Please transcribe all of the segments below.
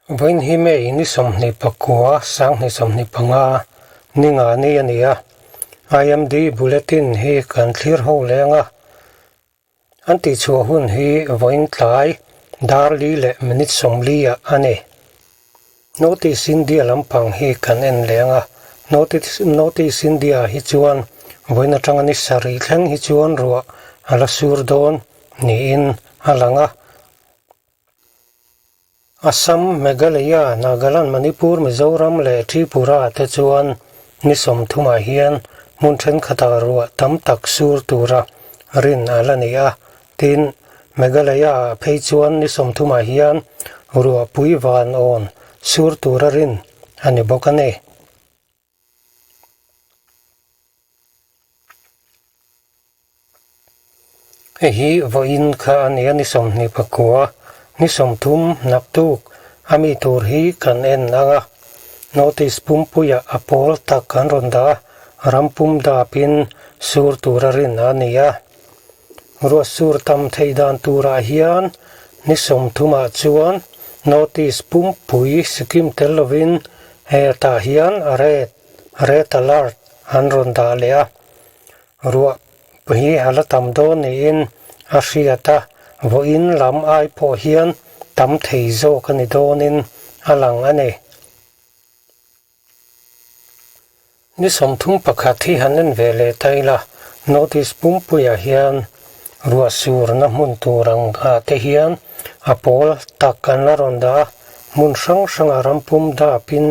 Vawiin hi May ni 29, 2025 ni nga ni a ni a, IMD Bulletin hi kan thlir ho leng a, an tihchhuah hun hi vawiin tlai dar li leh minute 40 ah a ni. Notice India lampang hi kan en leng a, Notice Notice India hi chuan vawiin atanga ni sarih thleng hi chuan ruah a la sur dawn niin a lang a. Assam, Meghalaya, Nagaland, Manipur, Mizoram leh Tripura te chuan ni 30 ah hian hmun thenkhatah ruah tam tak sur tura rin a la ni a. Tin, Meghalaya ah phei chuan ni 30 ah hian ruahpui van awn sur tura rin a ni bawk a ni. Hei hi vawiin kha a ni a, ni 29, ni 30 naktuk a mi tur hi kan en ang a. Notice pumpuiah a pawl tak an rawn dah a, ram pum dapin sur tura rin a ni a. Ruah sur tam theih dan turah hian ni 30 ah chuan notice pumpui Sikkim tel lovin hetah hian red, red alert an rawn dah leh a. Ruah hi a la tam dawn niin a hriat a, vawiin lam ai pawh hian tam thei zawk a ni dawnin a lang a ni. Ni 31 hi han en ve leh ta ila, notice pumpuiah hian ruah surna hmun tur ang ah te hian a pawl tak an la rawn dah a, hmun hrang hrangah ram pum dapin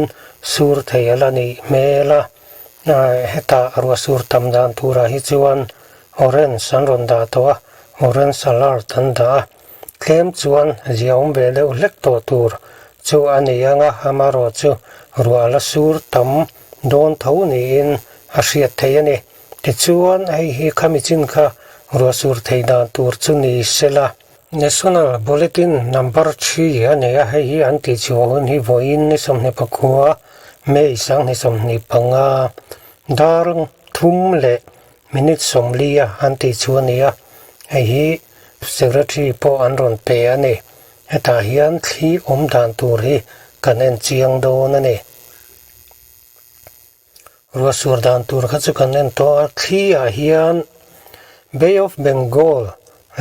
sur thei a la nih hmel a, hetah ruah sur tam dan turah hi chuan orange an rawn dah tawh a, orange alert an dah a, tlem chuan ziaawm ve deuh hlek tawh tur chu a ni ang a, amaherawhchu ruah la sur tam dawn tho niin a hriat theih a ni. Tichuan, hei hi khami chin kha ruah sur thei dan tur chu ni sela. National Bulletin Number 3 a nei a, hei hi an tihchhuah hun hi vawiin ni 29, May 2025, dar thum leh minute 40 a an tihchhuah a ni a, hei hi Secretary pawh an rawn pe a ni. Hetah hian thli awm dan tur hi kan en chiang dawn a ni. Ruah sur dan tur kha chu kan en tawh a, thli ah hian Bay of Bengal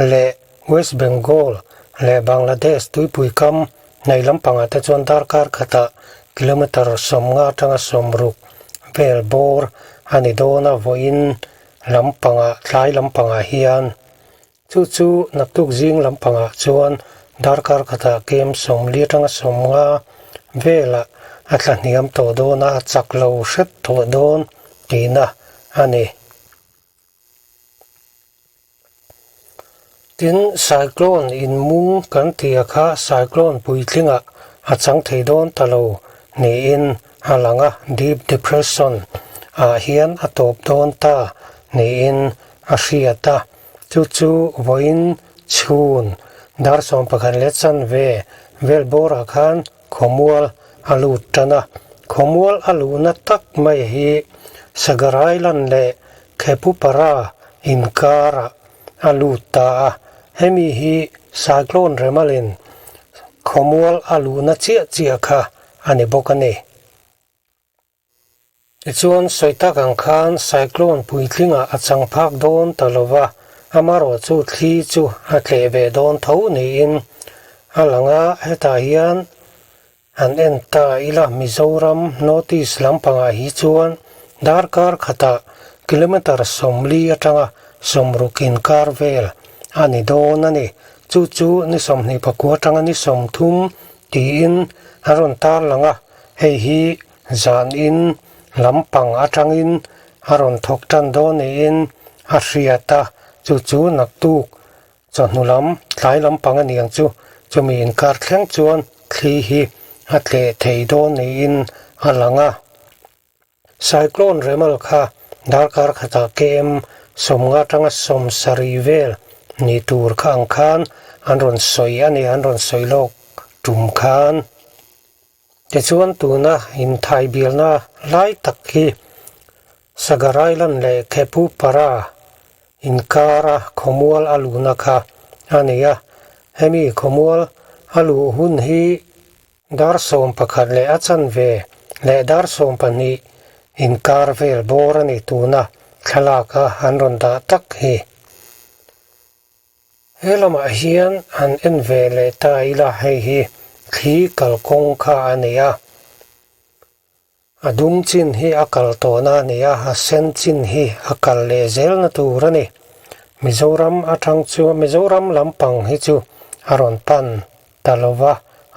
leh West Bengal leh Bangladesh tuipui kam hnaih lampangah te chuan darkar khatah kilometre 50 atanga 60 vel bawr a ni dawn a, vawiin lampangah tlai lampangah hian Chu chu naktuk zing lampangah chuan darkar khatah kem 40 atanga 50 velah a tla hniam tawh dawn a, a chak lo hret tawh dawn tihna a ni. Tin, cyclone inmung kan tih a kha cyclone puitlingah a chang thei dawn ta lo niin a lang a, deep depression ah hian a tawp dawn ta niin a hriat a. Chu chu vawiin chhun dar 11 leh chanve vel bawrah khan khawmual a lut tan a. Khawmual a luhna tak mai hi Sagar Island leh Khepupara inkarah a lut ta a. Hemi hi Cyclone Remalin khawmual a luhna chiah chiah kha a ni bawk a ni. Tichuan, sawi tak ang khan cyclone puitlingah a chang phak dawn ta lo va, amaherawh chu thli chu a tleh ve dawn tho niin a lang a, hetah hian han en ta ila Mizoram North East lampangah hi chuan darkar khatah kilometre 40 atanga 60 inkar vel a ni dawn a ni. Chu chu ni 29 atanga ni 30 tiin a rawn tarlang a, hei hi Zanin lampang atangin a rawn thawk tan dawn niin a hriat a, chu chu naktuk chawhnu lam tlai lampang a niang chu, chumi inkar thleng chuan thli hi a tleh thei dawn niin a lang a. Cyclone Remal kha darkar khatah KM 50 atanga 70 vel ni tur kha ang khan an rawn sawi a ni, an rawn sawi lawk tum khan. Tichuan tuna inthai bialna lai tak hi Sagar Island leh Khepupara inkara khawmual a luhna kha a ni a, hemi khawmual a luh hun hi Dar 11 leh a chanve leh dar 12 inkar vel bawr a ni tuna thlalaka an rawn dah tak hi. He lamah hian han en ve leh ta ila hei hi thli kalkawng kha a ni a. A dum chin hi a kal tawhna a ni a, a sen chin hi a kal leh zelna tur a ni. Mizoram atang chu Mizoram lampang hi chu a rawn pan ta lo va,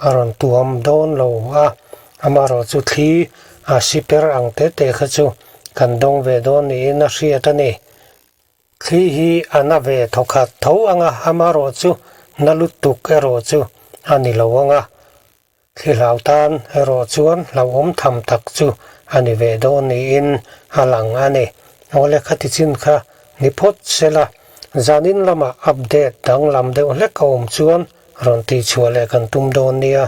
a rawn tuam dawn lo a, amaherawhchu thli a siper ang te te kha chu kan dawng ve dawn niin a hriat a ni. Thli hi a na ve thawkhat tho ang a, amaherawhchu na lutuk erawh chu a ni lo ang a. Thli hlau tan erawh chuan hlauhawm tham tak chu a ni ve dawn niin a lang a ni. Awle khati chin kha ni phawt sela, zanin lamah update danglam deuh hlek a awm chuan rawn tihchhuah leh kan tum dawn nia.